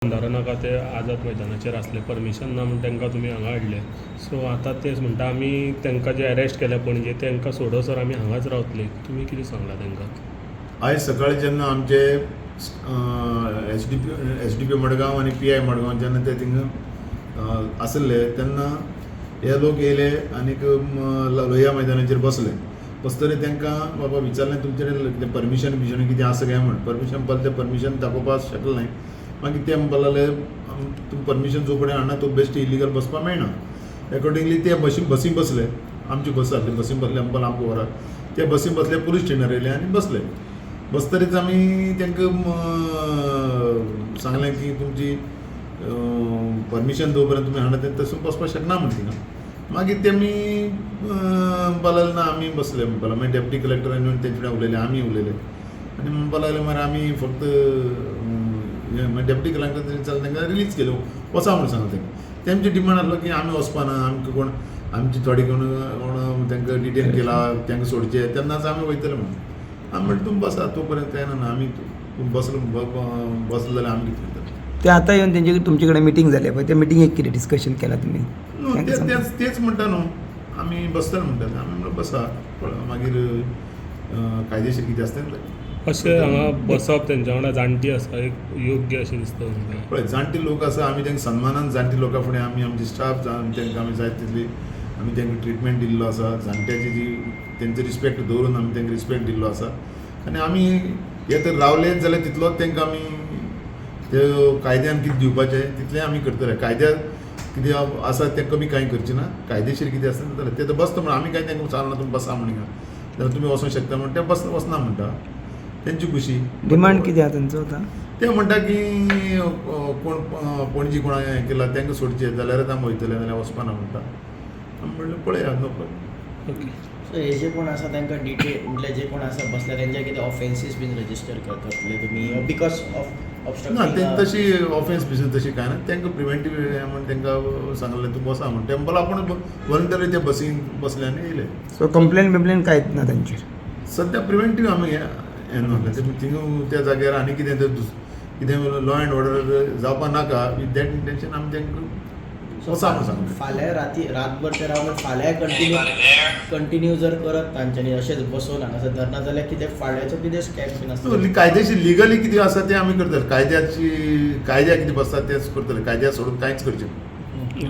बंधारो नाका ते आझाद मैदानाचेर आसले, परमिशन ना म्हूण तांकां तुमी हांगा हाडले. सो आतां तेच म्हणटा, आमी तांकां जे अरेस्ट केल्या पणजे तांकां सोडसर आमी हांगाच रावतले. तुमी कितें सांगलां तांकां? आयज सकाळी जेन्ना आमचे एसडीपी मडगांव आनी पीआय मडगांव जेन्ना ते थिंगा आसले तेन्ना हे लोक येयले आनीक लोहिया मैदानाचेर बसले. बसतरी तांकां बाबा विचारलें, तुमचे कितें परमिशन बिशन कितें आसा काय म्हण. परमिशन पळय, तें परमिशन दाखोवपाक शकले नाय. मागीर ते म्हणपाक लागले, तुमी परमिशन जो कडेन हाडना तो बेश्ट इलिगल बसपाक मेळना. एकॉर्डिंगली ते बसी बसले. आमची बस आसली, बसीन बसले. म्हणपाक आमकां व्हरात. ते बसीन बसले, पुलीस स्टेशनार येयले आनी बसले. बसतरीच आमी तांकां सांगलें की तुमची परमिशन जोपर्यंत तुमी हाडना तें तशें बसपाक शकना म्हण थिंगा. मागीर तेमी म्हणपाक लागले, ना, आमी बसले म्हणपाक लागले. मागीर डेप्टी कलेक्टरान येवन तेंचे कडेन उलयले, आमी उलयले आनी म्हणपाक लागले, मागीर आमी फक्त हें. मागीर डेप्टी कलेक्टर तेंणी तांकां रिलीज केलो, वचा म्हूण सांगलें तांकां. तेमची डिमांड आसलो की आमी वचपाना, आमकां कोण आमची थोडी कोण कोण तांकां डिटेन केला तांकां सोडचे तेन्नाच आमी वयतले म्हणून. आमी म्हणलें, तुमी बसा, तो पर्यंत काय ना, आमी तुमी बसलो बसले जाल्यार आमी कितें करतले? ते आतां येवन तेंचे तुमचे कडेन मिटींग जाली पळय, त्या मिटिंगेक कितें डिस्कशन केलां तुमी? न्हू, तांकां ते सांग. तेच तेच म्हणटा न्हू, आमी बसतले म्हणटाले. आमी म्हणलें, बसा, पळय मागीर कायदेशीर कितें आसता तें. अशें हांगा बसप तेंच्या वांगडा जाणटी आसा, एक योग्य अशें दिसता तुमकां? पळय, जाणटे लोक आसा, आमी तांकां सन्मानान, जाणटे लोकां फुडें आमी आमचे स्टाफ तांकां आमी जाय तितली आमी तांकां ट्रिटमेंट दिल्लो आसा. जाणट्याची जी तेंचो रिस्पेक्ट दवरून आमी तांकां रिस्पेक्ट दिल्लो आसा. आनी आमी हे तर रावलेच जाल्यार तितलोच तांकां आमी ते कायद्यान कितें दिवपाचें तितलें आमी करतले. कायद्यान कितें आसा तें कमी कांय करचें ना. कायदेशीर कितें आसा तें जालें. ते तर बसता म्हणून आमी कांय तांकां सांगना तुमी बसा म्हणून, जाल्यार तुमी वचोंक शकता म्हण ते बस वचना म्हणटा, तेंची खुशी. डिमांड कितें आहा तेंचो आतां? ते म्हणटा की कोण पणजी कोणा हें केला तांकां सोडचें जाल्यारच आमी वयतले, नाल्यार वचपाना म्हणटा. आमी म्हणलें, पळया, नो प्रॉब्लम. ओके. सो हे जे कोण आसा तांकां डिटेल, म्हटल्यार जे कोण आसा बसल्या तेंच्या कितें ऑफेन्सीस बीन रजिस्टर करतले तुमी because of ना, ते ऑबस्ट्रक्टींग? तशी ऑफेन्स बिसन तशी कांय ना. तांकां प्रिवेंटीव म्हण तांकां सांगलें, तूं बसा म्हण. टेम्पल आपूण वॉलंटरी ते बसीन बसले आनी येयले. सो कंप्लेन बिम्प्लेन कांयच ना तेंचेर? सद्या प्रिवेंटीव आमी हें न्हू थिंगा त्या जाग्यार आनी कितें तर कितें लॉ एंड ऑर्डर जावपा नाका, विथ that intention आमी तांकां वचा म्हूण सांगलें. फाल्यां राती रातभर ते रावन फाल्यां कंटिन्यू जर करत तांच्यांनी अशेंच बसोवन हांगासर धरना जाल्यार कितें फाल्याचो कितें स्टेप बीन आसता? कायदेशीर लिगली कितें आसा तें आमी करतले. कायद्याची कायद्या कितें बसता तेंच करतले. कायद्या सोडून कांयच करचें ना. ओके.